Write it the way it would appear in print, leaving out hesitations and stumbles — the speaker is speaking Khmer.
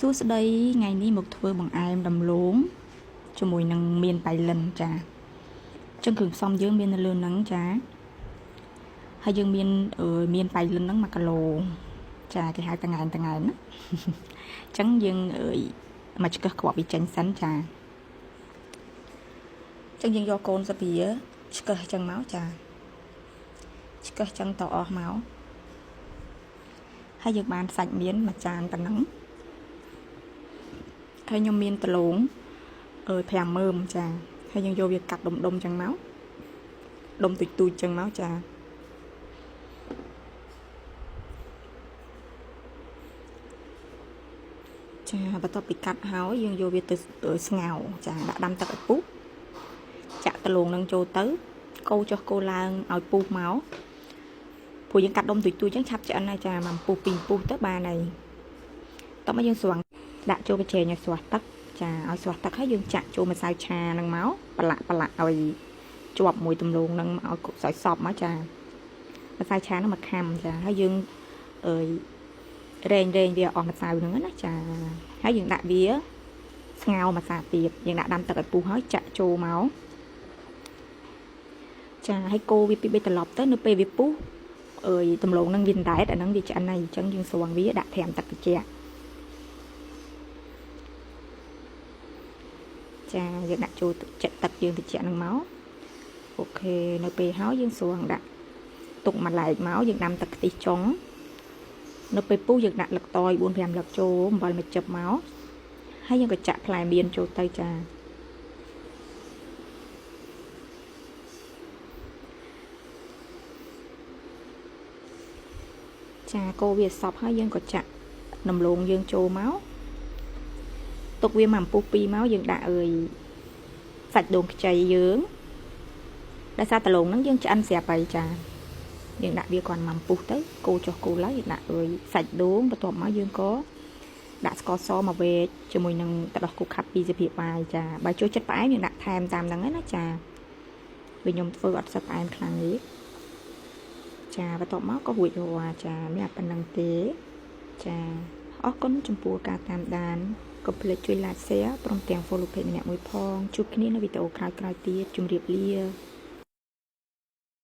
សួស្តីថ្ងៃនេះមកធ្វើបង្អែមដំឡូងជាមួយនឹងមៀនប៉ៃលិនចាចឹងគ្រឿងផ្សំយើងមាននៅលើហ្នឹងចាហើយយើងមានមៀនប៉ៃលិនហ្នឹង1គីឡូចាគេហៅតងែនតងែនណាចឹងយើងមកឆ្កឹះគ្រាប់វាចេញសិនចាចឹងយើងយកកូនសាភាឆ្កឹះចឹងមកចាឆ្កឹះចឹងតអស់មកហើយយើងបានសាច់មៀនមួយចានប៉ុណ្ណឹងហើយខ្ញុំមានដលង50000ចាហើយយើងយកវាកាត់ដុំដុំចឹងមកដុំទូចទូចចឹងមកចាចាបន្ទាប់ពីកាត់ហើយយើងយកវាទៅស្ងោរចាដាក់ដាំទឹកឲ្យពុះចាក់ដលងនឹងចូលទៅកូរចុះកូរឡើងឲ្យពុះមកព្រោះយើងកាត់ដុំទូចទូចចឹងឆាប់ឆ្អិនហើយចាមួយពុះពីរពុះទៅបានហើយតោះមកយើងស្រង់ដាក់ចូលកញ្ច្រែងឲ្យស្វះទឹកចាឲ្យស្វះទឹកហើយយើងចាក់ចូលម្សៅឆានឹងមកប្រឡាក់ប្រឡាក់ឲ្យជាប់មួយទំលងនឹងឲ្យសយសពមកចាម្សៅឆានឹងមកខាំចាហើយយើងអើយរែងរែងវាអស់ម្សៅហ្នឹងណាចាហើយយើងដាក់វាស្ងោរម្សៅទៀតយើងដាក់ដាំទឹកឲ្យពុះហើយចាក់ចូលមកចាហើយកូរវាពីរបីត្រឡប់ទៅនៅពេលវាពុះអើយដំឡូងនឹងវាអណ្ដែតអាហ្នឹងវាឆ្អិនហើយអញ្ចឹងយើងស្រង់វាដាក់ត្រាំទឹកត្រជាក់ចាយើងដាក់ចូលចិត្តទឹកយើងត្រជាក់នឹងមក OK នៅពេលហើយយើងស្រង់ដាក់ទុកមួយឡែកមកយើងដាំទឹកខ្ទិះចុងនៅពេលពុះយើងដាក់លឹកតយ4 5លឹកចូលអំបិលមួយចិបមកហើយយើងក៏ចាក់ផ្លែមៀនចូលទៅចាចាកូរវាសពហើយយើងក៏ចាក់ដំឡូងយើងចូលមកទុកវាមួយអំពុះពីរមកយើងដាក់អើយសាច់ដូងខ្ចីយើងដោយសារដលងហ្នឹងយើងឆ្អិនស្រាប់ហើយចាយើងដាក់វាគ្រាន់មួយអំពុះទៅកូរចុះកូរឡើងយើងដាក់អើយសាច់ដូងបន្ទាប់មកយើងក៏ដាក់ស្ករសមកវែកជាមួយនឹងទឹកដោះគោខាប់2សភាពបាយចាបើចូលចិត្តផ្អែមយើងដាក់ថែមតាមហ្នឹងណាចាវិញខ្ញុំធ្វើអត់សូវផ្អែមខ្លាំងទេចាបន្ទាប់មកក៏រួចរាល់ចាមានតែប៉ុណ្្នឹងទេចាអរគុណចំពោះការតាមដានកុំភ្លេចជួយ like share ព្រមទាំង follow page ម្នាក់មួយផងជួបគ្នានៅវីដេអូក្រោយៗទៀតជម្រាបលា។